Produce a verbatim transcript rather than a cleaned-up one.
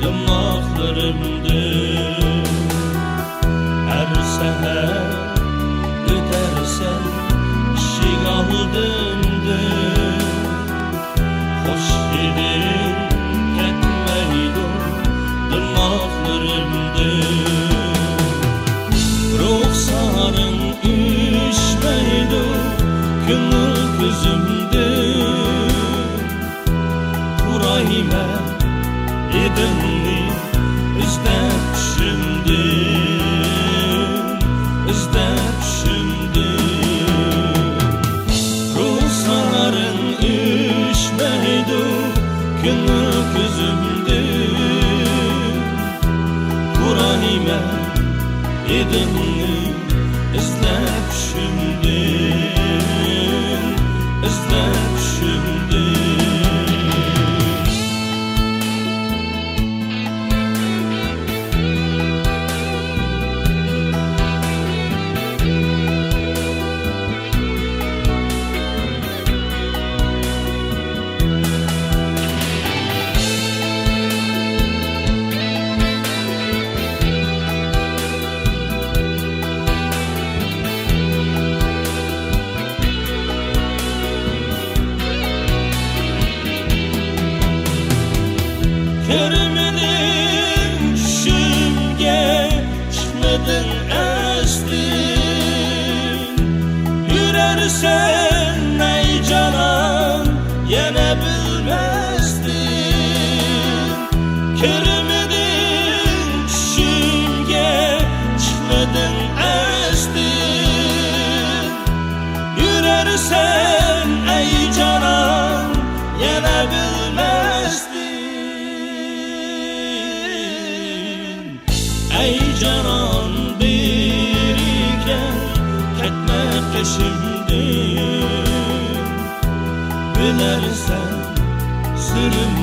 تىرناقلىرىمدىن. ھەر سەھەر ئۆتەرسەن ئىشىك ئالدىمدىن. خوش ھىدىڭ كەتمەيدۇ تىرناقلىرىمدىن. رۇخسارىڭ ئۆچمەيدۇ كۆڭۈل كۆزۈمدىن. پۇرايمەن ھىدىڭنى ئىزدەپ چۈشۈمدىن، ئىزدەپ چۈشۈمدىن. رۇخسارىڭ ئۆچمەيدۇ كۆڭۈل كۆزۈمدىن. پۇرايمەن ھىدىڭنى ئىزدەپ چۈشۈمدىن، ئىزدەپ چۈشۈمدىن. كىرمىدىڭ چۈشۈمگە، چىقمىدىڭ ئەستىن. يۈرەرسەن ئەي جانان يەنە بىلمەستىن. كىرمىدىڭ چۈشۈمگە، چىقمىدىڭ ئەستىن. يۈرەرسەن ئەي جانان يەنە بىلمەستىن. ئەي جانان بىرىكەن كەتمە قېشىمدىن. بىلەرسەن سىرىم